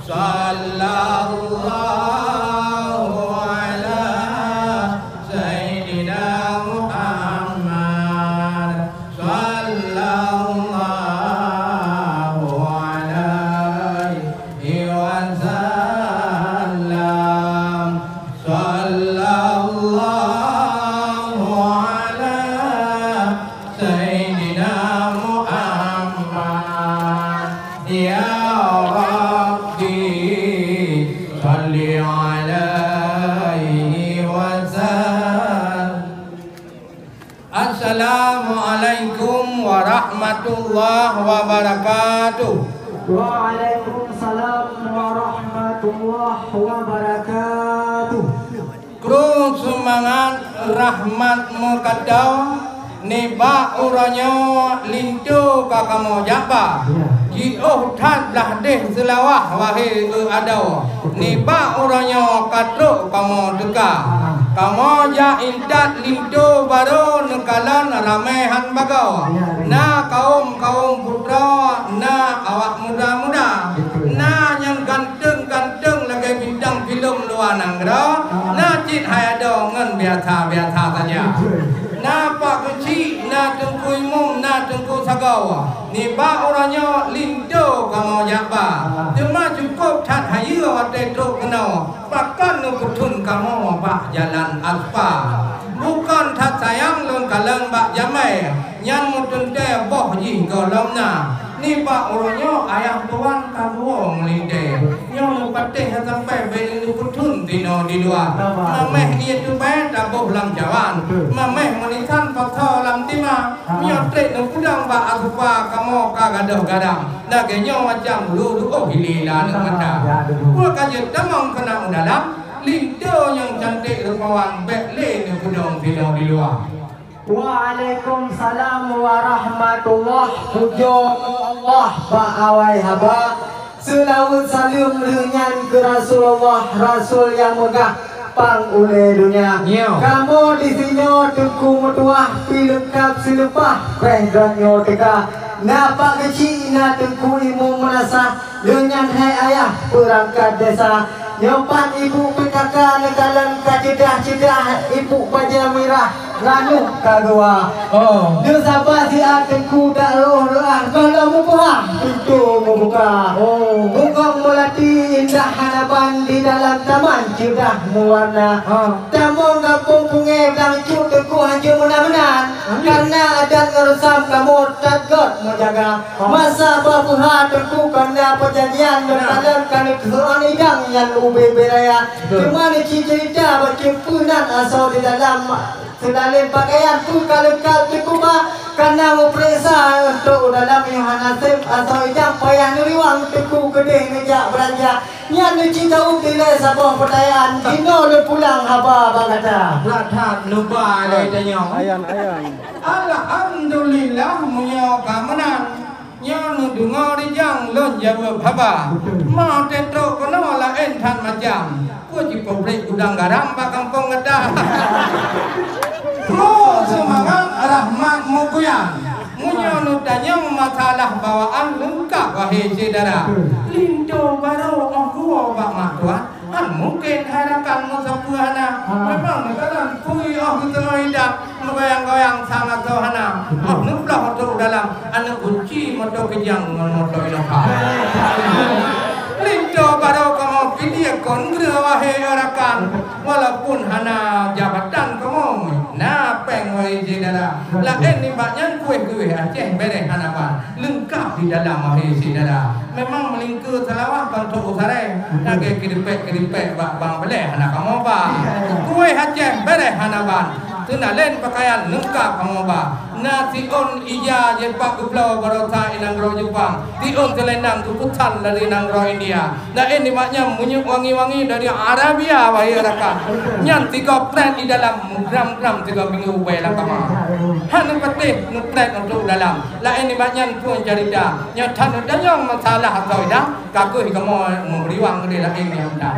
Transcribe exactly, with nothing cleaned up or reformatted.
Sallallahu ala Sayyidina Muhammad. Sallallahu alaihi wasallam. Sallallahu ala Sayyidina Muhammad. Ya Rabbi, salli alaihi wasallam. Assalamualaikum warahmatullahi wabarakatuh. Waalaikumsalam warahmatullahi wabarakatuh. Kru seumangat rahmat meukadoe, nibak uroe nyoe linto ka kamoe jak ba. Ya. Jiôh that blah deh Seulawah, wahé eu adoe. Betul. Nibak uroe nyoe ka trok kamoe teuka. Ah. Kamoe jak intat linto barô neukalon ramé han bagoe. Ya, ya. Na kawôm-kawôm putroe, na awak muda-muda. Betul. Na nyang ganteng-ganteng lagèe bintang filem luwa nanggroe, ah, na cit hai adoe ngon biasa-biasa saja. Betul. Na Pak Keuchik, na Teungku Imum, na Teungku Sagoe. Nibak uroe nyoe linto kamoe jak ba. Ah. Teuma cukôp that hayeue watèe trok keunoe. Pakon neupeuthôn kamoe bak jalan aspal. Bukon that sayang lôn kalon bak jamèe, nyan meuteuntèe boh jih gohlom na. Nibak uroe nyoe ayah tuan ka tuwoe meulintèe. Nyoe meupatéh sampai bèk neupeuthôn sinoe di luwa. Mamèh ié teubèe taboh lam cawan. Mamèh meunisan pasoe lam tima. Nyoe trép neupeudong bak asoe kamoe ka gadôh gadang. Lagèe nyoe macam ulu du'oh hili laneuk mata. Peue ka jeuet tamong keunan u dalam, linto nyang cantik rupawan bèk lé neupeudong sinoe di luwa. Waalaikumsalam warahmatullah. Pujoe Allah bak awai haba. Seulaweuet saleuem lheueh nyan keu Rasulullah, Rasul nyang meugah pang ulèe dônya. Nyoe. Kamoe disinoe Teungku meutuah pih leungkap seuleupah preh droeneuh teuka. Na Pak Keuchik, na Teungku Imum Meunasah, lheueh nyan hai ayah peurangkat desa. Nyoe pat ibu P K K neukalon ka ceudah-ceudah ibu bajèe mirah. Ranuh ka geuwa. Oh. Neusaba siat Teungku dak rôh reuah gohlom meupuhah pintoe meubuka. Oh. Bungkong meulati indah hana ban di dalam taman ceudah meuwarna. Ha. Tamong gampông Pungèe blang cut Teungku hanjeuet meunan-meunan. Amin. Kareuna adat ngon reusam kamoe that göt meujaga. Ha. Masa bah peuha Teungku kareuna peujanjian, ha, meukalon ka neuteu'oh idang nyan ubé-ubé raya. Betul. Teuma neuci ceurita bacut peue nan asoe di dalam. Seulalén pakaian peue ka leungkap Teungku ba, kareuna meupareksa trok u dalam nyoe hana sép asoe idang payah neuriwang Teungku keudeh neujak beulanja. Nyan neuci taeu dilèe saboh peutanyaan, jinoe lôn pulang haba bak gata. Brat that neuba lé tanyoe. Ayan, ayan. Alhamdulillah meunyoe ka meunan. Nyoe neudeungoe rijang lôn jaweueb haba. Betul. Meuteuk trok keunoe laén that macam. Peue jipeubrek gudang garam bak gampông gata? Kru seumangat rahmat meukuyan. Meunyoe neutanyong masalah bawaan leungkap, wahé syedara. Betul. Linto barô 'oh tuwoe bak mak tuan. Han mungken hai rakan meusapeue hana. Ha. Memang neukalon pui 'oh geuteungoh idang, meugoyang-goyang sang asoe hana. Betul. 'Oh neubloh trok u dalam, aneuk gunci moto Kijang ngon moto Innova. Linto barô kamoe piliek kon greuh wahé rakan. Walaupun hana jabatan kamoe, na péng wahé syedara. Betul. Laén nibak nyan kueh-kueh Aceh bèrèh hana ban. Leungkap di dalam, wahé syedara. Memang meulingkeu Seulawah ban trok u Sarée. Lagèe keudipek-keudipek bak bang beuleh hana kamoe ba. Kueh Aceh bèrèh hana ban. Teunalén pakaian leungkap kamoe ba. Na siôn ija jeuet bak geubloe baroesa i nanggroe Jepang. Siôn seulendang geupesan dari nanggroe India. Laén nibak nyan minyeuk wangi-wangi dari Arabia, wahé rakan. Nyan sigoe preh di dalam, gram-gram sigoe minggu bèe lam kama. Han neupatéh, neupreh untuk dalam. Laén nibak nyan pun carita. Nyoe that neutanyong masalah asoe idang, ka keuh kamoe meubri wang keudeh laén nyan that.